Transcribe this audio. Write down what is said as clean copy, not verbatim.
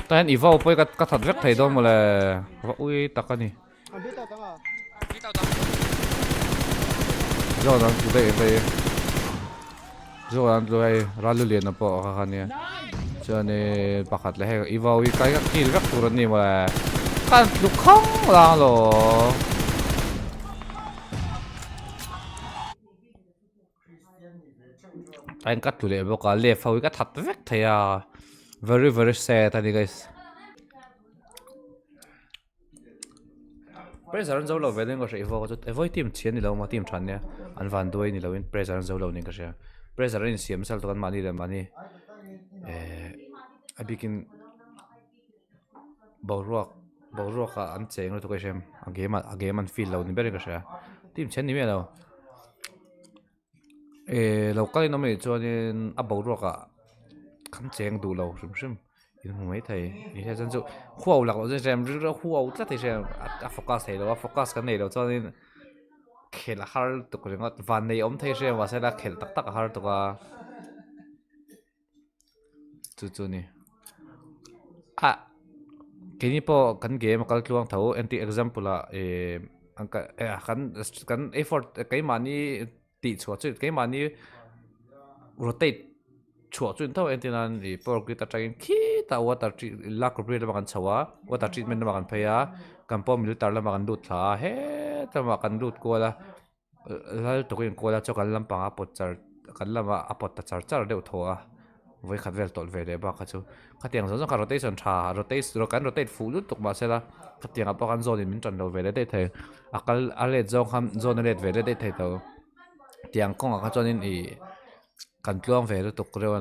Tah hian i vau pawh hi ka that vek thei dawn mawle va ui tak a ni. Zawn an tlu daih hei zawn an tlu hei ral lu lian pawh kha kha nia chuanin pakhat leh hei i vau hi kai ka kill vek tur an ni mawle ka tlu khang lang alawm. A in ka tlu leh bawk a left ho hi ka that vek thei a very very sad a ni guys pressure an zo lo ve deuhin ka hria i vawk chu evawi team chhia ni lo maw team tha nia an van duai ni loin pressure an zo lo niin ka hria pressure an insiam nasa lutuk an mahni leh mahni ehh a bikin boruak boruak ah an cheng lutuk a hrem a game ah a game an feel lo ni berin ka hria team chhe ni miah lo ehh lo kal in awm anih chuanin a boruak ah kan cheng duh lo hrim hrim in hmu mai thei ni hian chuan chu huau lak loh chu hrem rilru a huau tlat hi hrem a focus theih loh a focus kan neih loh chuanin khelh a har lutuk ringawt vannei awm thei hrem mahse la khelh tak tak a har lutuk a. Chu chu a ni ah keini pawh kan game a kal tluang tho entir example ah ih an kal kan kan effort keimahni tih chhuah chu keimahni rotate chhuah chu tho entir nan ih power grid atangin khitah water treat lak bridge lamah kan chho a water treatment lamah kan phei a kan pawh military lamah kan lut thla a hetah lamah kan lut kual a. Lal tukin kawl a chu kan lampang a pawt char kan lamah a pawt ta char char deuh thaw a vawikhat vel tawlh ve leh bak kha chu khatiang zawng zawng kha rotation tha rotate kan rotate fuh lut tuk mahse la khatiang ah pawh khan zawn in min tan lo ve leh daih thei a kal a let zawng khan zawn a let ve leh daih thei tho tiang kawngah kha chuanin ih kan tluang ve lutuk reuh a.